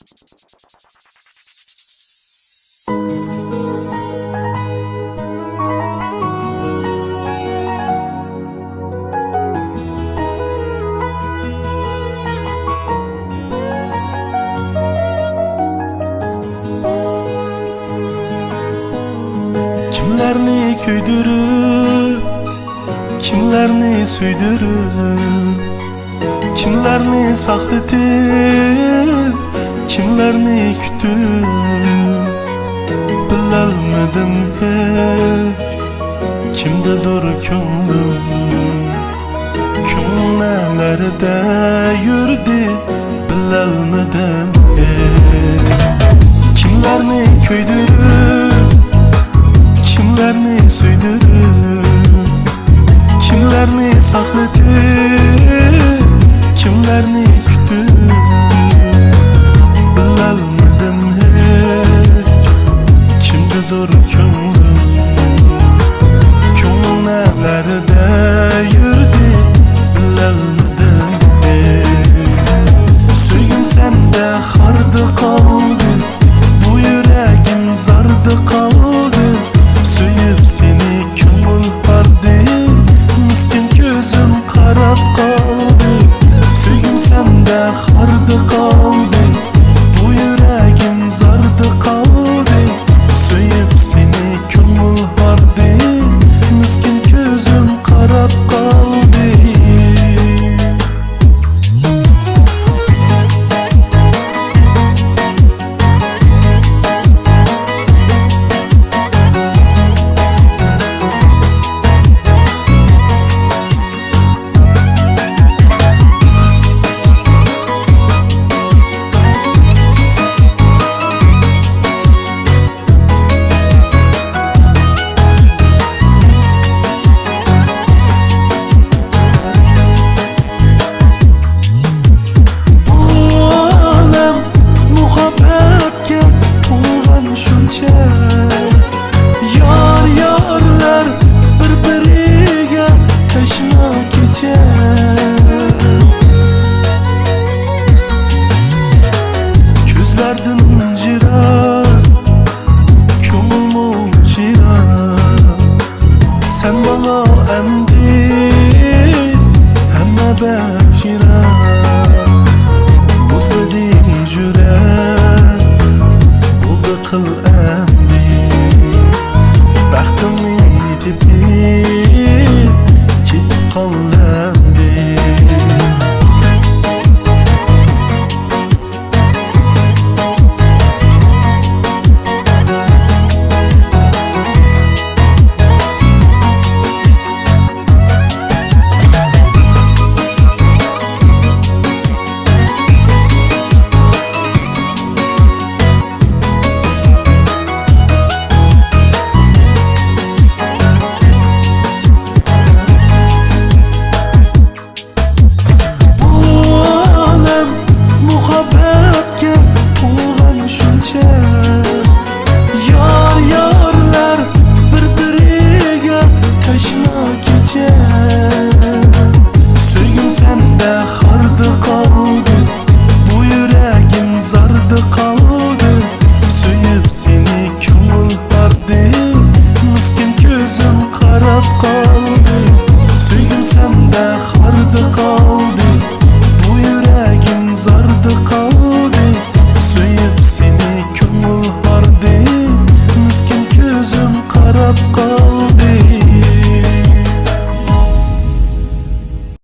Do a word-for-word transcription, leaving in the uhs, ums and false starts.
كىملەرنى كۆيدۈرۈپ، كىملەرنى سۆيدۈرۈپ، كىملەرنى ساقلىتىپ، كىملەرنى كۈتۈپ، بىلەلمىدىم ھېچ. كىمدىدۇر كۆڭلۈم كۆڭلەردە يۈردى، بىلەلمىدىم ھېچ. كىملەرنى كۆيدۈرۈپ، كىملەرنى سۆيدۈرۈپ، كىملەرنى ساقلىتىپ، كىملەرنى كۈتۈپ، بىلەلمىدىم ھېچ. كىمدىدۇر كۆڭلۈم كۆڭلەردە يۈردى، بىلەلمىدىم ھېچ. سۆيگۈم سەندە خاردا قالدى، بۇ يۈرەكىم زاردا قالدى. سۆيۈپ سېنى كۆڭۈل ھاردى، مىسكىن كۆزۈم قاراپ قالدى. سۆيگۈم سەندە خاردا قالدى، بۇ يۈرەكىم زاردا قالدى. سۆيۈپ سېنى كۆڭۈل ھاردى، مىسكىن كۆزۈم قاراپ قالدى. بۇ ئالەم مۇھەببەتكە توغرىغان شۇنچە، يار-يارلار بىر-بىرىگە تەشنا كېچە. كۆزلەردىن جىراق، كۆڭۈلمۇ جىراق. سەن ماڭا ئەمدى ھەممە بەك يىراق. مۇزلىدى يۈرەك، بولدى قىل ئەمدى. بەختىڭنى تېپىپ كېتىپ قال ئەمدى. بۇ ئالەم مۇھەببەتكە توغرىغان شۇنچە، يار-يارلار بىر-بىرىگە تەشنا كېچە. سۆيگۈم سەندە خاردا قالدى، بۇ يۈرەكىم زاردا قالدى.